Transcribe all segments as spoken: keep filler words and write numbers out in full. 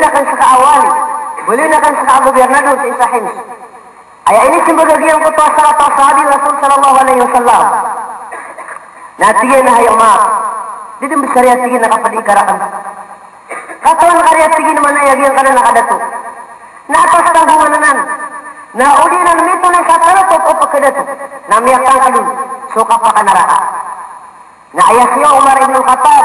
akn ska a wali, baloyin akn ska a gobirnador sii sa Hims. Aya inismbag a giyangkoto a sakataw a sahabi o Rasul sallallahu alaihi wasallam. Na tig iyan a, hay Umar, di dn bs a riya tig iyan a kapd i karakn. Katawan ka riya tig iyan man a aya giyangkanan a kadato na atas tanggongan anan. Na o di nan mitoon sa tarotop o pkhadato na miyatangkd on so kapakanaraka. Na aya si Umar ibn al-Khattab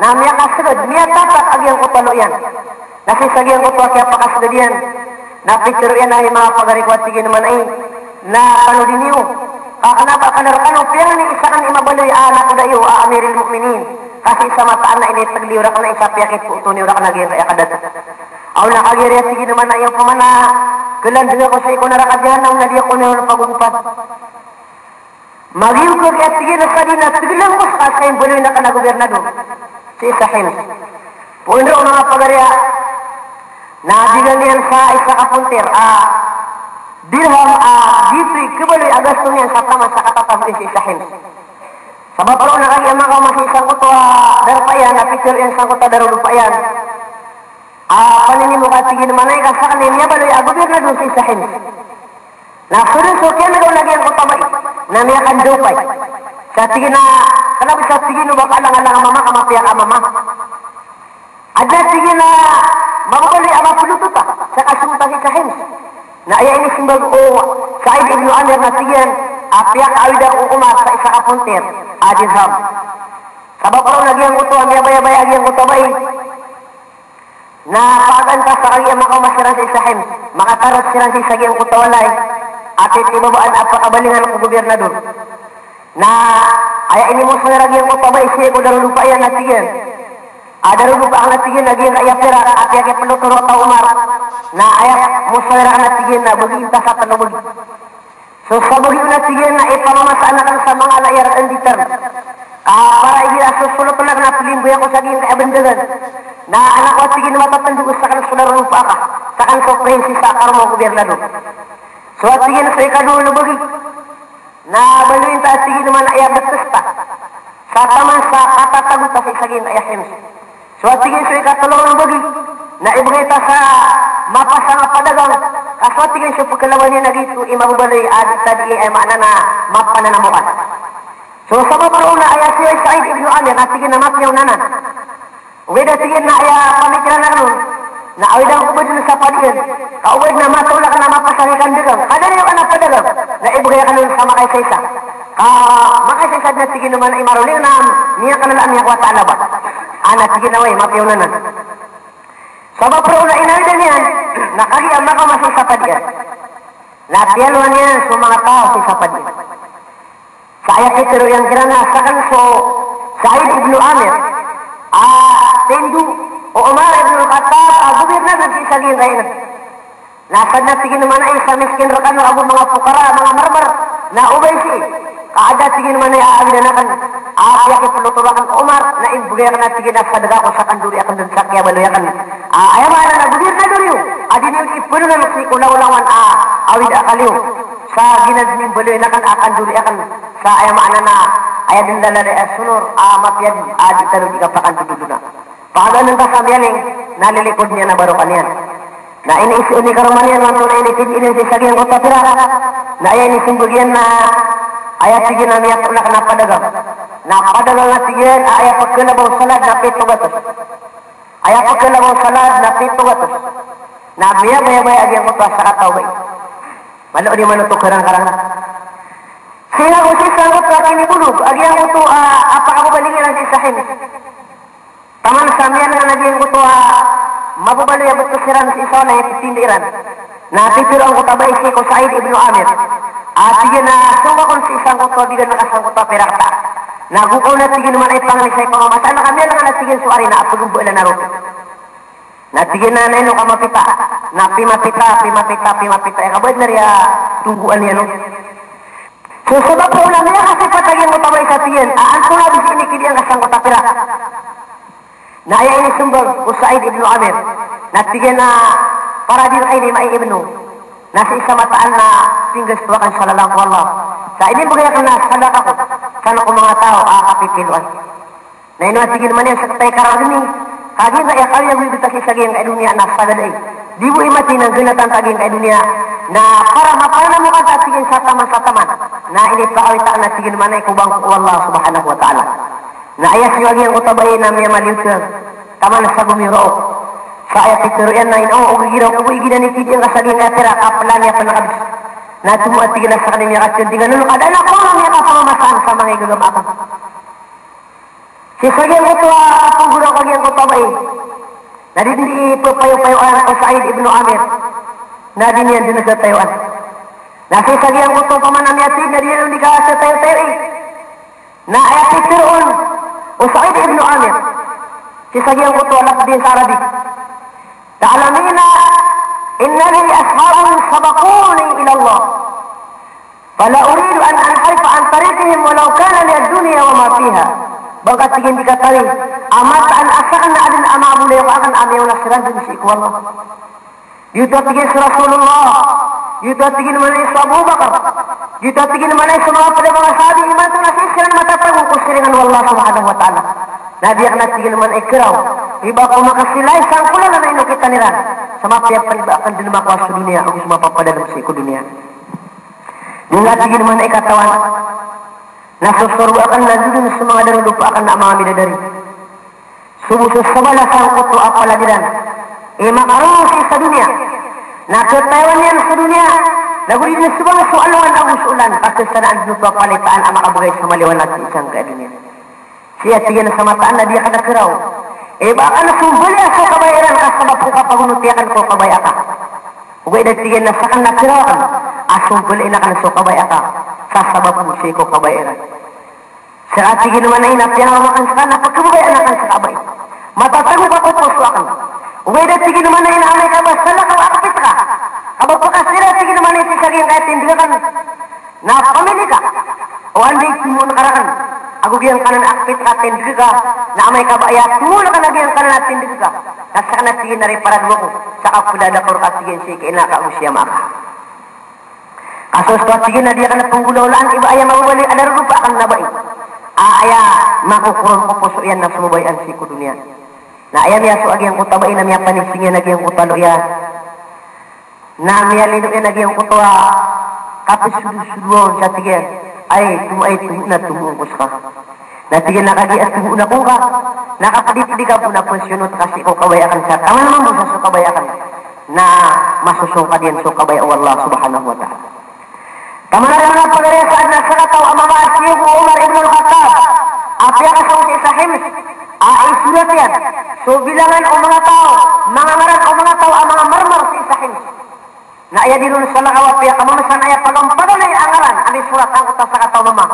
na miyakasgad, miyatatak a giyangkoto a lo iyan. Na sii sa giyangkoto a kiyapakasgad iyan na pitharo iyan a, hay manga pagari ko, a tig iyan man ai, na tanodi niyo, ka kna ba kna rkano piyangni isa akn i mabaloy a nakoda iyo a Amiril Mu'minin. Ka sii sa mataan na initgl iyo rakn na isa piyakipooto niyo rakn a giyangkaya kadato. Aw na kagiya riya tig iyan man ai, opama na klandng ako sii ko naraka Jahannam na di ako niyan pagogopad. Magiyog ka, a tig iyan, sa di na tglan ko ska sa imbaloyin akn a gobirnador sii sa Hims. Poon roo, manga pagari, a na bigan iyan sa isa ka pontir a dirham a giyoto i khabaloy a gasto niyan sa taman sa katatago iyan sii sa Hims. Sabap roo na kagiya makaoma sii sangkoto a darpa iyan, na pitharo iyan sangkoto a darodopa iyan a paninimo, ka tig iyan man ai, ka sakn i miyabaloy a gobirnador sii sa Hims. Na so dn so kiyanagaw na giyangkoto a bai na miyakandopay. Sa tig iyan a, kna ba sa tig iyan o ba kalangalang a mama ka mapiya ka a mama. Adn a tig iyan a mababaloy a mapolotota sa kasongota sii sa Hims. Na aya inismbag o Sa'id ibn Amir na tig iyan a piyakaawid ako o Umar sa isa ka pontir a dirham. Sabap roo na giyangkoto a miyabayabaya a giyangkoto a bai na pagaan ka sa kagiya makaoma siran sii sa Hims, makatarot siran sii sa giyangkoto a walay a titibabaan a pakabalingan ko gobirnador. Na aya inimosawi iran a giyangkoto a bai sii ko darodopa iyan na tig iyan a, darodopa akn, a tig iyan, a giyangkaya pirak a piyakiplotoro ka o Umar. Na aya mosawi iran a tig iyan na bagiin ta sa tlo bagi. So sa bagi on, a tig iyan, na ipamamasaan akn sa manga ala iyan rkn di tern. Ka para igira so solotn akn na plimbay ako sa giyangkaya bndagan na anak ko, a tig iyan, matatndo ko sakn so darodopa aka, sakn so prinsesa a karoma o gobirnador. So a tig iyan, so ikadowa a bagi na baloyin ta, a tig iyan, man a aya bts ta sa taman sa katatago ta sii sa giyangkaya Hims. So a tig iyan, so ikatlo a bagi na ibgay ta sa mapasang a padagang, ka so a tig iyan, so pkhlawan iyan a giyoto i mababaloy a di ta di, aya maana na mapananamokan. So sabap roo na aya si Sa'id ibn Amir na tig iyan a mapiya on anan. Ogaid, a tig iyan, na aya pamikiran akn on na awid akn ko ba dn sa padiyan, ka ogaid na matoon akn a mapasang i kandagang, ka da niyan akn a padagang na ibgay akn on sa makaisaisa. Ka makaisaisa dn, a tig iyan, man i maroling na miyakalala a miyakowa sa alaba. Ana, tig iyan, a way, mapiya on anan. Sabap roo na inawidan iyan na kagiya makaoma sii sa padiyan na tiyalowan iyan so manga taw sii sa padiyan. Sa aya pitharo iyan kiran na sakn so Sa'id ibn Amir a tindg o Umar ibn al-Khattab a gobirnador sii sa giyangkaya ingd. Na sadn, a tig iyan, man ai sa miskin rkano ago manga pokara, manga marmar na o bai sii. Ka adn, a tig iyan, man ai a awidan akn a piyakiplotoro akn ko Umar na imbgay akn, a tig iyan, a sadka ko sa kandori akn dn sa kiyabaloy akn. A, aya maana na gobirnador iyo a di niyo di pnonan sii ko lawlawan a awid a akal iyo sa giyanan dn i mbaloyin akn a kandori akn, sa aya maana na aya dn lalala a sonor a mapiya dn a di tano di kapakandodona. Pagann ka sa miyaling na lilikod niyan a barokan iyan. Na iniiza on i karoma niyan, antonaa i initindg iyan sii sa giyangkoto a pirak. Na aya inismbag iyan na aya tig iyan a miyatoon akn a padagang. Na padagang, a tig iyan, a aya pkhalaba o salad na pito gatos. Aya pkhalaba o salad na pito gatos. Na miyabayabaya a giyangkoto a sakataw a bai. Malo di manoto karangkarang. Sii ko sii sangkoto a kinibolog a giyangkoto a, a pakababaling iran sii sa Hims. Taman sa miyan'g a giyangkoto a mababaloy a btos iran sii sa walay a titindg iran. Na pitharo angkoto a bai sii ko Sa'id ibn Amir. A tig iyan a song ka kon sii sangkoto a bigan ka sangkoto a pirak ta. Na go ka on, a tig iyan, man a ipangni sa ipamamasa na kami a langan, a tig iyan, so ari na a pagmbaalan a roti. Na tig iyan a, na ino ka mapita? Na pimapita, pimapita, pimapita. Aya kabaya dn a riya tonggoan iyan on. So sabap roo na miyakasipat a giyangkoto a bai sa tig iyan a antonaa bs i inikid iyan ka sangkoto a pirak. Na aya inismbag o Sa'id ibn Amir na tig iyan a para di rka ini maibno na sii sa mataan na pinggasto akn sa lalan ko Allah. Sa inimbgay akn na sadaka ko san ko manga taw a kapipiloan. Na ino, a tig iyan, man iyan, sktay ka roo dn i Kagiya aya kawiyag o ibtad sii sa giyangkai a doniya na sagad ai. Di bo i mati na ganatan ta giyangkai a doniya. Na para mapananamokan ta, tig iyan, sa taman sa taman. Na inipakawit akn, tig iyan, manay ko bangko o Allah subhanahu wa ta'ala. Na aya siyowa giyangkoto a bai na miyamaliyo siya taman sa gomiyoraok. Sa aya pitharo iyan na ino, o giraw ko bo igiya na tig iyan ka sa giyangkai a pirak a plan iyan a pnakabs. Na tomo a tig iyan a sakn i miyakathiyan, tig iyan, olo ka da na ko miyakapamamasaan sa manga igagama akn. Sii sa giyangkoto a pnggolalan o giyangkoto a bai na di dn di ppayopayoan o Sa'id ibn Amir. Na di niyan dn khatayoan. Na sii sa giyangkoto a pman a miyathay na di niyan dn di khatayotayoai. Na aya pitharo on o Sa'id ibn Amir sii sa giyangkoto a lafdh sa Arabic. Ta'lamina inna li ashaban sabaquni ila Allah. Fala uridu an anharifa an tariqihim walau kana li ad-dunya wa ma fiha. Ba ngka, tig iyan, di katawi a mataan a sakn na adn a manga bolayoka akn a miyaona siran dn sii ko Allah. Giyoto a tig iyan so Rasulullah. Giyoto a tig iyan manay so Abu Bakar. Giyoto a tig iyan manay so manga pd a manga sahabi. Imanto na sii siran matatago ko siringan o Allah subhanahu wa ta'ala. Na di akn, tig iyan, manay kiraw i ba ko makasilay sangkolan a ino kitan iran sa mapiya pn ba akn dn makowa so doniya ago so mapapadalm sii ko doniya. Di ngka, tig iyan, manay katawan na so sorga akn na dodon so manga darodopa akn a manga bidadari. So bo so sabala sangkoto a palad iran i makaroo sii sa doniya na khatayoan iyan so doniya, na go di dn sobang so alongan ago so olan, ka khasanaan dn oto a palitaan a makabgay sa maliwanag sii sangkai a doniya. Sii, tig iyan, sa mataan na di akn kiraw i ba akn sombaliya so kabaya iran ka sabap ko kapagonoti akn ko kabaya ka. Ogaid, tig iyan, na sakn na kiraw akn a sombaliin akn so kabaya ka sa sabap ko sii ko kabaya iran. Sa, tig iyan, manay na piyangawang akn ska na pkhababayaan akn ska a bai. Matatago ka ko poso akn. Ogaid, tig iyan, manay na amay ka ba salakaw a akpit ka, ka ba pkasira, tig iyan, manay, sii sa giyangkai a tindg akn na pamili ka. O anda i tomoon ka rakn ago giyangkanan a akpit ka a tindg ka, na amay ka ba aya tomoon ka na giyangkanan a tindg ka, na sakn, tig iyan, na riparado ako sa kapdadakor ka, tig iyan, sii kaina ka ago sii ama ka. Ka so osto, tig iyan, na di akn pnggolawlaan i ba aya mababaloy a darodopa akn na bai a aya makokoron ko poso iyan na so babayaan sii ko doniya. Na aya miyasowa giyangkoto a bai na miyapanising iyan a giyangkoto a lo iyan. Na miyalino iyan a giyangkoto a kapsodosodoa on sa tig iyan, ay, tomo, ay, tomo na tomoon ko ska. Na tig iyan a kagiya tomoon ako ngka, na kapdipdi ka bo na pziyonot ka sii ko kabaya akn sa taman mambo sa so kabaya akn na masosongkad iyan so kabaya o Allah subhanahu wa ta'ala. Taman a manga pagari, sa adn a sakataw a mama a siyogo o Umar ibn al-Khattab a piyakasong sii sa Hims a isorat iyan so bilangan o manga taw, manga ngaran o manga taw a manga marmar sii sa Hims. Na aya di ron salakaw a piyakamamasa na aya pagampaganay a ngaran a misorat angkoto a sakataw a mama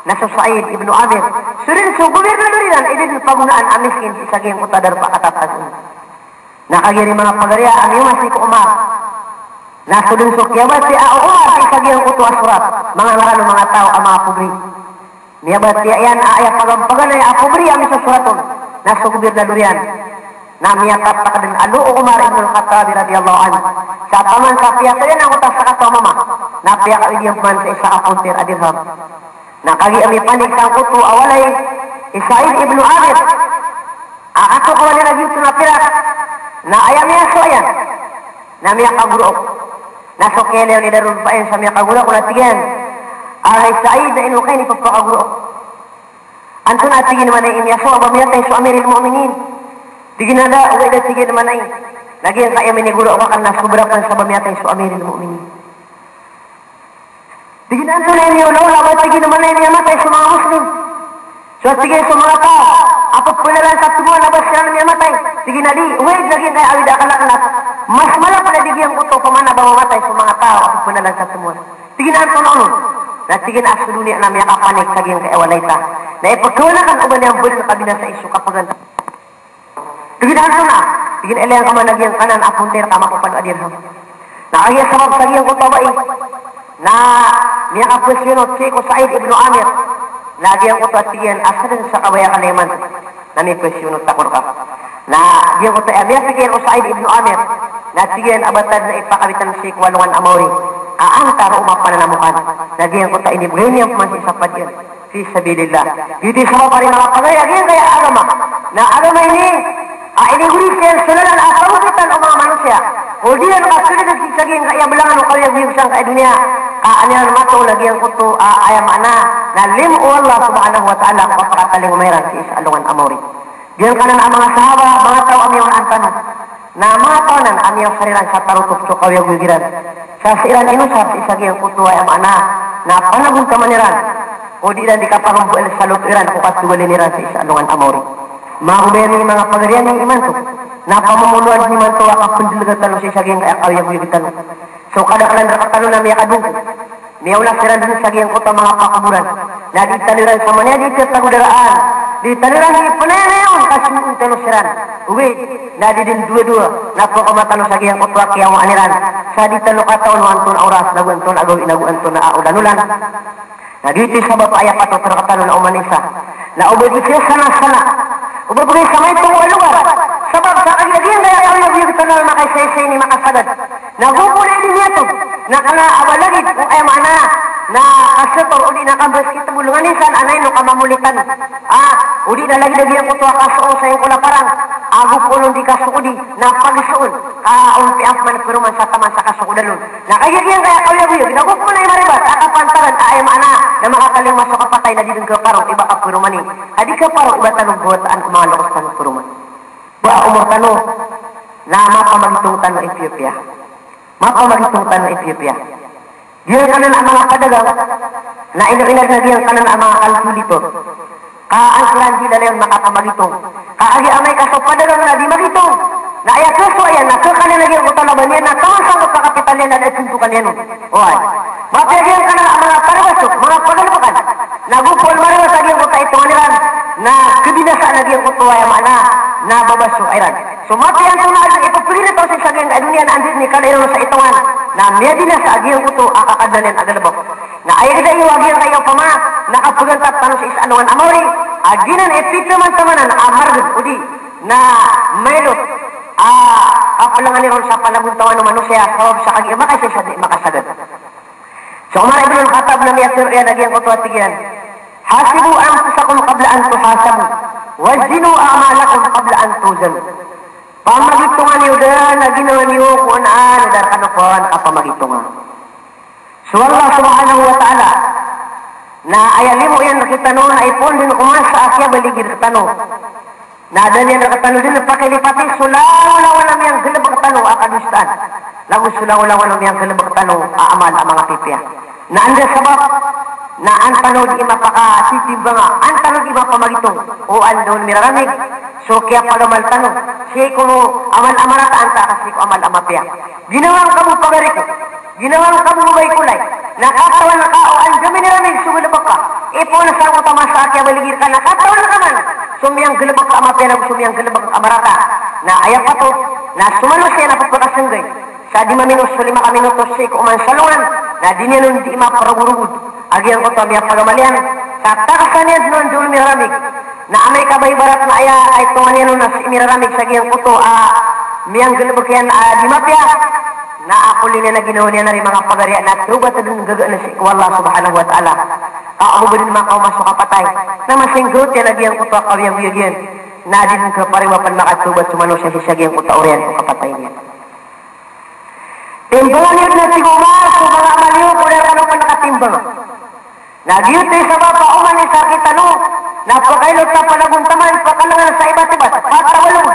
na so Sa'id ibn Amir. So dn so gobirnador iran i di dn pagonaan a miskin sii sa giyangkoto a darpa a katatago. Na kagiya ri manga pagari a miyaoma sii ko Umar, na so dn so kiyabatiya o Umar sii sa giyangkoto a sorat, manga ngaran o manga taw a manga pobri. Miyabatiya iyan a aya pagampaganay a pobri a misosorat on na so gobirnador iyan. Na miyatatak dn a lo o Umar ibn al-Khattab radiyallahu anhu sa taman sa piyatay iyan angkoto a sakataw a mama, na piyakawid iyan pman sa isa ka pontir a dirham. Na kagiya mipanik sangkoto a walay i Sa'id ibn Amir a katokawan iyan a giyoto na pirak, na aya miyasowa iyan na miyakagoraok. Na so kiyailay on i darodopa iyan sa miyakagoraok na tig iyan, "Ay Sa'id, na ino ka inipapakagoraok? Antonaa," tig iyan, "manay i miyasowa a ba miyatay so Amirul Mu'minin?" Tig iyan a da, ogaid, tig iyan, manay na giyangkaya minigoraok akn na sobra pn sa ba miyatay so Amirul Mu'minin. Tig iyan a antonaa i miyaolaola a ba, tig iyan, manay i miyamatay so manga Muslim. So, tig iyan, so manga taw a pphanalan sa tomowan a ba siran miyamatay. Tig iyan a di, ogaid, na giyangkaya awid a akal akn na mas mala pn a di giyangkoto opama na ba mamatay so manga taw a pphanalan sa tomowan. Tig iyan a antonaa on? Na tig iyan a so doniya na miyakapanik sa giyangkaya walay ta na ipkhawan akn o ba niyan baloyn a kabinasai so kapagan ta. Tig iyan a antonaa? Tig iyan a ilay angka man a giyangkanan a pontir ka mapapado a dirham. Na kagiya sabap sa giyangkoto a bai na miyakapasiyonot sii ko Sa'id ibn Amir na giyangkoto a tig iyan a sadn sa kabaya akn a imanto na mipasiyonot ako rka. Na giyangkoto a miyapikir o Sa'id ibn Amir na tig iyan a ba ta dn ipakawit sii ko alongan a maori a antaa roo mapananamokan. Na giyangkoto a inibgay niyan pman sii sa pad iyan fi sabilillah. Giyoto i sabap a ri manga pagari a giyangkaya agama na agama ini A inigori siyan so lalan a pagopitan o manga manosiya. O di iran kasold sii sa giyangkaya blangan o kaoyagoyag sangkaya doniya. Ka an iran matoon a giyangkoto a aya maana na limo o Allah subhanahu wa ta'ala ko kapakatalingoma iran sii sa alongan a maori. Giyangkanan a manga sahaba, manga taw a miyaona tano. Na manga taw anan a miyasar iran sa tarotop so kaoyagoyag iran. Sa sii ran inosar sii sa giyangkoto a aya maana na panagontaman iran. O di iran di kapakambal sa loto iran ko katogalin iran sii sa alongan a maori. Manga obayani, manga pagari ami imanto. Na pamomoloan imanto a kapndlga tano sii sa giyangkaya kaoyagoyag tano. So kadaklan rktano na miyakadongko. Miyaona siran dn sa giyangkoto a manga pakoboran. Na di tano iran sa mani a di tatago daraan. Di tano iran di pnayayaon ka sii tano siran. Ogaid na di dn dowa-dowa na pkhaoma tano sa giyangkoto a kiyawaan iran. Sa di tano katawan o antonaa oras, nago antonaa gawii, nago antonaa olanolan. Na giyoto i sabap a aya patot rktano na oman i isa na o ba di siya sana-sana o ba bgay sa maito a logar. Sabap sa kagiya giyangkaya kaoyagoyag tano na makaisa-isa ini makasagad. Na go pn a di miyatog na kna a ba lagid o aya maana na kasator odi na kabasketball nga insan a naino ka mamolitan. A, odi na lagid a giyangkoto a kasoo sa ingkola parang. Ago pn on di kasokodi na pagsoon ka on piya pman paroman sa taman sa kasokod alon. Na kagiya giyangkaya kaoyagoyag na go pn a aya maribat a kapantagan a aya maana na makatalingoma so kapatay na di dn kaparo i ba kaparoman i. Ka di kaparo i ba tano bawatan ko manga loks tano paroman. Ba a omor tano na mapamagitong tano i piyapiya. Mapamagitong tano i piyapiya. Giyangkanan a manga padagang na ino-inad na giyangkanan a manga calculator. Ka an kiran di lalayon makapamagitong. Ka kagiya amay ka so padagang na di magitong, na aya kasowa iyan na khakan iyan a giyangkoto a laban iyan na taman sangkoto a kapital iyan na da a tontokan iyan on. Oway. Mapiya giyangkanan a manga parabasok, manga pagalbkan. Na go pn maribat a giyangkoto a itongan iran na khabinasaan a giyangkoto a aya maana na babasok iran. So mapiya antonaa dn i pphaginetaw sii sa giyangkaya doniya na anda dn i kala iran sa itongan na miyabinasa a giyangkoto a kakadnan iyan a galbk. Na aya gda iyo a giyangkaya opama na kapagantap tano sii sa alongan a maori a giyanan i pitaman-tamanan a margn odi na mailot a kaplangan iron sa panagontawan o manosiya sabap sa kagiya makaisa-isa di makasagad. So Umar ibn al-Khattab na miyatharo iyan a giyangkoto a tig iyan, "Hasibu anfusakum qabla an tuhasabu, wa zinu a'malakum qabla an tuzanu." Pamagitonga niyo dn a ginawa niyo ko an, an da rkano pn kapamagitonga. So Allah subhanahu wa ta'ala na aya limo iyan rktano na ipoon dn ko masa a kiyabaligi rktano. Na da niyan rktano dn pakilipati so langolangon a miyanggalbk tano a kadosaan. Langon so langolangon a miyanggalbk tano a amal a manga pipiya. Na anda sabap na an tano di mapakatitimbanga, an tano di mapamagitong o anda on miraramig so kiyapagamal tano sii ko amal a marata antaa ka sii ko amal a mapiya. Ginawa ngka bo pagari ko, ginawa ngka bo babay ko lay, na katawan ka o anda miniramig so galbk ka. Ipoon a sangkoto a masa a kiyabaligi rka na katawan ka man so miyanggalbk ka a mapiya nago so miyanggalbk ka a marata. Na aya patot na so manosiya na pphakasanggay sa di maminos so lima ka minutos sii ko oman sa alongan, na di niyan on di maprogorogod a giyangkoto a miyapagamal iyan, sa taksa niyan dn on dn miraramig. Na amay ka ba ibarat na aya a itongan iyan on na sii miraramig sa giyangkoto a miyanggalbk iyan a di mapiya, na akoli niyan a ginawa niyan ari manga pagari na tawbat dn gaga na sii ko Allah subhanahu wa ta'ala. Ka o ba dn makaoma so kapatay na masinggawt iyan a giyangkoto a kaoyagoyag iyan, na di dn kapariwa pn makatawbat so manosiya sii sa giyangkoto a oriyan ko kapatay niyan. Timbangan iyo dn a tig o Umar so manga amal iyo ko da rkano pn katimbanga. Na giyoto i sabap a oman i sakit tano na pakailot sa panagontaman, pakalangan sa ibat-ibat, patawalon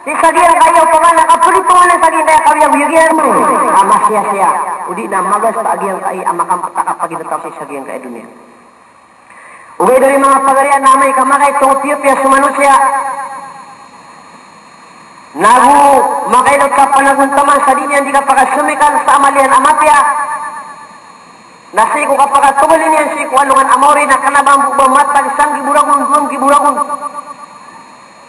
sii sa giyangkaya opama na kapagitong anan sa giyangkaya kaoyagoyag iyan a masiyasiya, odi na magasta a giyangkaya a makampet a kapaginetaw sii sa giyangkaya doniya. Ogaid ari manga pagari na amay ka makaitong piyapiya so manosiya, nago makailot sa panagontaman sa di niyan di kapakasomikal sa amal iyan a mapiya, na sii ko kapakatogalin iyan sii ko alongan a maori na kna mambo ba matag sanggibo ragon, dowanggibo ragon.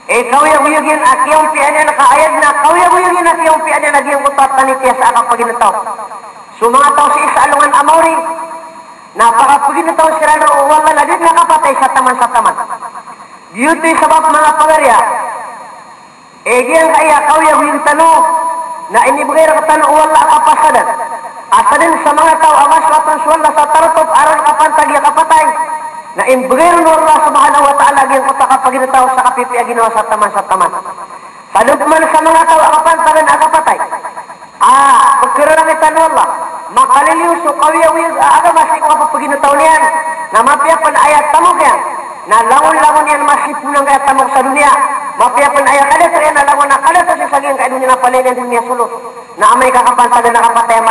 Eh, kaoyagoyag iyan a kiyaompiya niyan ka aya dn a kaoyagoyag iyan a kiyaompiya niyan a giyangkoto a panitiya sa kapaginetaw. So manga taw sii sa alongan a maori na pakapaginetaw siran roo o Allah na di dn a kapatay sa taman sa taman. Giyoto i sabap manga pagari a, eh, giyangkaya kaoyagoyag tano na inibgay rktano o Allah a kapasadan a sadn sa manga taw a masoat on so Allah sa tarotop a roo kapantag iyan kapatay. Na imbgay ron o Allah subhanahu wa ta'ala giyangkoto a kapaginetaw sa kapipiya a ginawa sa taman sa taman. Pd pman sa manga taw a kapantagan a kapatay a pkhararangitn o Allah, makaliliyo so kawiyawiyag a agama sii ko kapphagintao niyan, na mapiya pn aya tamok iyan na langon-langon iyan masipoon angkaya tamok sa doniya, mapiya pn aya kadatar iyan na langon a kadatar sii sa giyangkaya doniya na palaya niyan doniya solot. Na amay ka kapantagan a kapatay a